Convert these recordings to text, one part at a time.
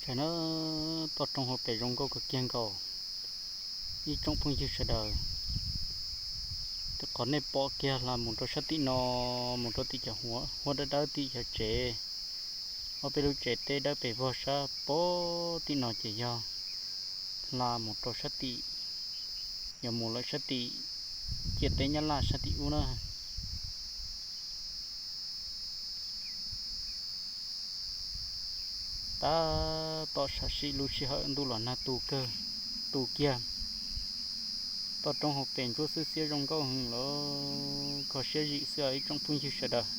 Tam no toj roob hauv pes zoo nkauj kawg kiag nkaus ib tsoom phooj ywg sawv daws. Qhov nej pom kiag hla mus rau sab tim no, mus rau tim cov huab dawb dawb tim cov tsev, ob peb lub tsev teb dawb pes vog sab pem tim no ces yog hla mus rau sab tim, yuav mus lawm sab tim ciam teb Nyab Laj sab tim ub na. Tab tom sam sim lub sij hawm ntuj los nag tu kawg, tu kiag. Toj roob hauv pes ntsuab xwb xiab zoo nkauj heev lawm, kho siab zim xwb ib tsoom phooj ywg sawv daws.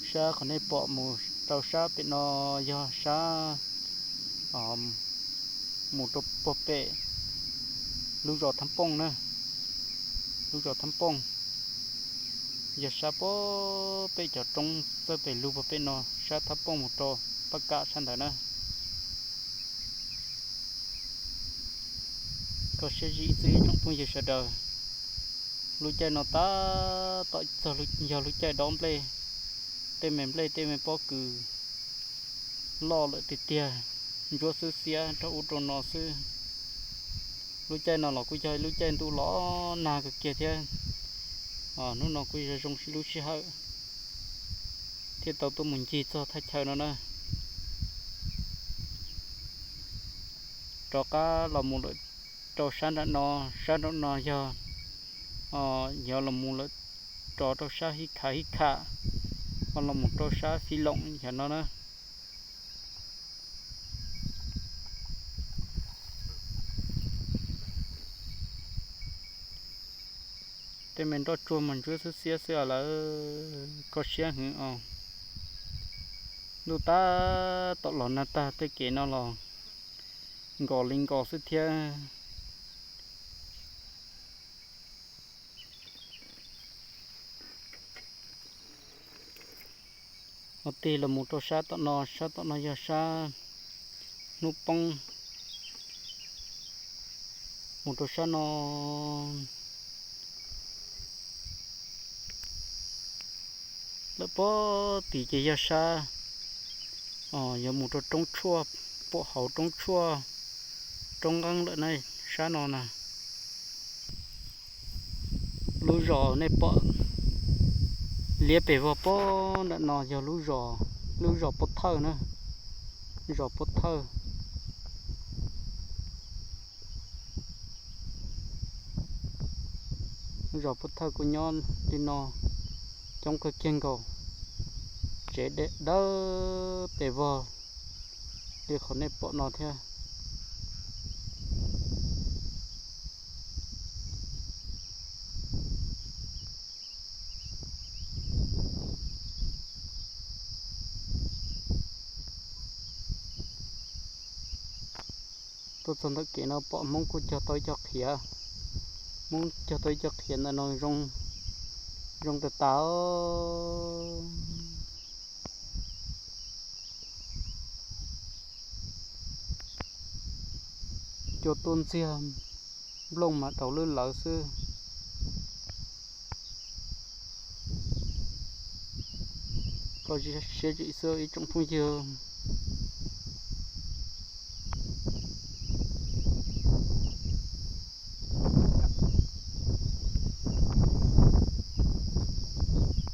Sab qhov nej pom mus rau sab pem no yog sab mus rau puag pem lub zos Thab Pooj na, lub zos Thab Pooj. Yog sab puag pem cov roob txawj pes lug puag pem no, sab Thab Pooj mus rau Paj Kam sab ntawd na. Kho siab zim xwb ib tsoom phooj ywg sawv daws. Lub caij no tab tom txog yog lub caij dob nplej, tej me nplej tej me pob kws loj lawm tiag tiag, ntsuab xwb xiab rau ub rau no xwb. Lub caij no los kuj yog lub caij ntuj los nag kawg kiag thiab. Hnub no kuj yog zoo lub sij hawm thiaj tau tuaj mus ncig txog thaj chaw no na. Rov qab los mus lawm rau sab nram no, sab nram no yog, yog los mus lawm rov rau sab Hib Khav Hib Kham, ho los mus rau sab Fib Loom yog no na. Tej me nroj tsuag mas ntsuab xwb xiab xwb lawm, kho siab heev os. Ntuj tab tom los nag tag tej kev no los nkos li nkos xwb thiab. Ho tig los mus rau sab tom no, sab tom no yog sab Hnub Poob, mus rau sab no lawm puag tim ces yog sab, yuav mus rau roob tshuaj, puag hauv roob tshuaj, roob nqeeb lawm na, sab no na. Lub zos nej pom liab pes vog puag nram no yog lub zos, lub zos Puab Thawj na, zos Puab Thawj. Zos Puab Thawj kuj nyob li no coob kawg kiag nkaus, tsev dawb pes vog li qhov nej pom no thiab. Tuaj txog ntawm kev no pom Hmoob kuj cog tau ib co qhiav, Hmoob cog tau ib co qhiav ntawm no zoo, zoo tas tas. Cua tuaj ntxiag, nplooj mas daus lwj lawv xwb. Koj siab zim xwb ib tsoom phooj ywg.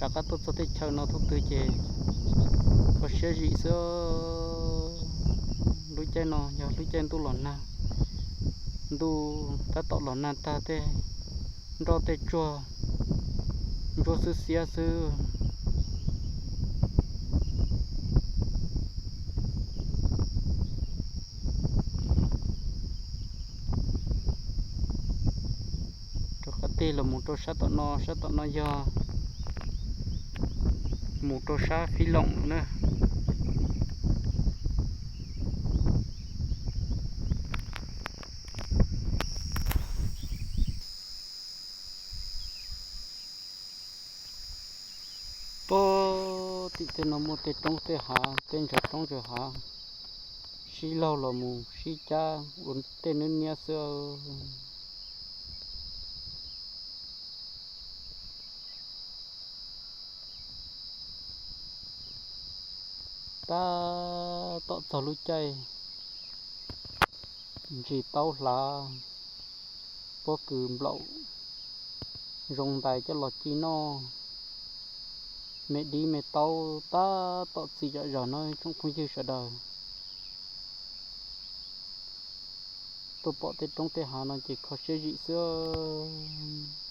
Rov qab tuaj txog teb chaws no thaum twg ces kho siab zim xwb. Lub caij no yog lub caij ntuj los nag, ntuj tab tom los nag tag tej nroj tej tsuag ntsuab xwb xiab xwb. Rov qab tig los mus rau sab tom no, sab tom no yog mus rau sab Fib Loom na. Puag tim tej no muaj tej roob tej hav, tej ntsa roob ntsa hav, sib laug los mus sib cab ua tej nub niab xwb. Tab tom txog lub caij ntsis taub hlav, pob kws nplaum zoo ntais coj los ci noj, me dib me taub tab tom txi zom zaws no tsoom phooj ywg sawv daws. Tuaj pom tej roob tej hav no ces kho siab zim xwb.